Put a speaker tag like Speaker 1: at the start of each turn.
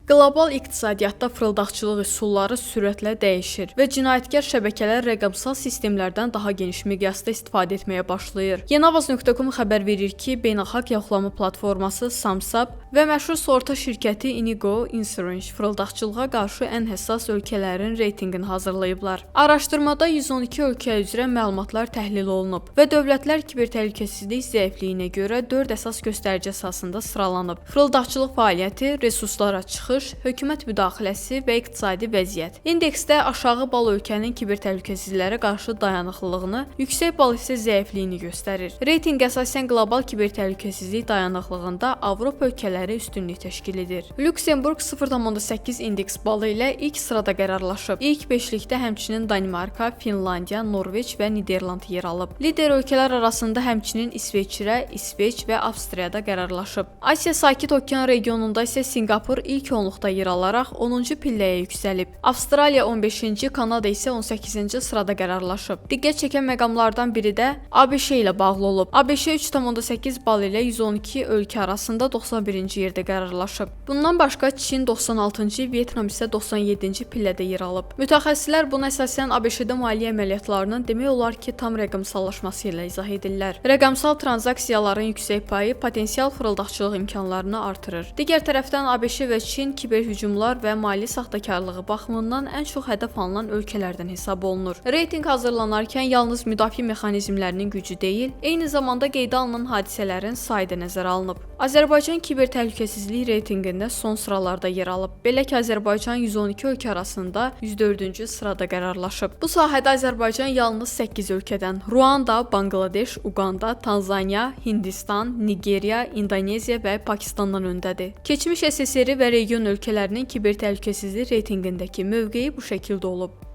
Speaker 1: Qlobal iqtisadiyyatda fırıldaqçılıq üsulları sürətlə dəyişir və cinayətkar şəbəkələr rəqəmsal sistemlərdən daha geniş miqyasda istifadə etməyə başlayır. Yeniavaz.com xəbər verir ki, beynəlxalq yoxlama platforması SumSub və məşhur sığorta şirkəti Inigo Insurance fırıldaqçılığa qarşı ən həssas ölkələrin reytinqini hazırlayıblar. Araşdırmada 112 ölkə üzrə məlumatlar təhlil olunub və dövlətlər kiber təhlükəsizlik zəifliyinə görə 4 əsas göstərici əsasında sıralanıb: fırıldaqçılıq fəaliyyəti, resurslara çıxış, hökumət müdaxiləsi və iqtisadi vəziyyət. İndeksdə aşağı bal ölkənin kiber təhlükəsizliklərə qarşı dayanıqlılığını, yüksək bal isə zəifliyini göstərir. Reytinq əsasən qlobal kiber təhlükəsizlik dayanıqlığında Avropa ölkələri üstünlük təşkil edir. Lüksemburq 0,8 indeks balı ilə ilk sırada qərarlaşıb. İlk beşlikdə həmçinin Danimarka, Finlandiya, Norveç və Niderland yer alıb. Lider ölkələr arasında həmçinin İsveçrə, İsveç və Avstriyada qərarlaşıb. Asiya Sakit Okean regionunda isə Sinqapur ilk onluqda yer alaraq 10-cu pilləyə yüksəlib. Avstraliya 15-ci, Kanada isə 18-ci sırada qərarlaşıb. Diqqət çəkən məqamlardan biri də ABŞ ilə bağlı olub. ABŞ 3,8 bal ilə 112 ölkə arasında 91-ci yerdə qərarlaşıb. Bundan başqa Çin 96-cı, Vyetnam isə 97-ci pillədə yer alıb. Mütəxəssislər bunu əsasən ABŞ-də maliyyə əməliyyatlarının demək olar ki, tam rəqəmsallaşması ilə izah edirlər. Rəqəmsal tranzaksiyaların yüksək payı potensial fırıldaqçılıq imkanlarını artırır. Digər tərəfdən ABŞ və Çin kiber hücumlar və maliyyə saxtakarlığı baxımından ən çox hədəf alınan ölkələrdən hesab olunur. Reytinq hazırlanarkən yalnız müdafiə mexanizmlərinin gücü deyil, eyni zamanda qeydə alınan hadisələrin sayı da nəzərə alınıb. Azərbaycan kiber təhlükəsizlik reytinqində son sıralarda yer alıb. Belə ki, Azərbaycan 112 ölkə arasında 104-cü sırada qərarlaşıb. Bu sahədə Azərbaycan yalnız 8 ölkədən Ruanda, Banqladeş, Uqanda, Tanzaniya, Hindistan, Nigeriya, İndoneziya və Pakistandan öndədir. Keçmiş SSR və region ölkələrinin kiber təhlükəsizlik reytinqindəki mövqeyi bu şəkildə olub.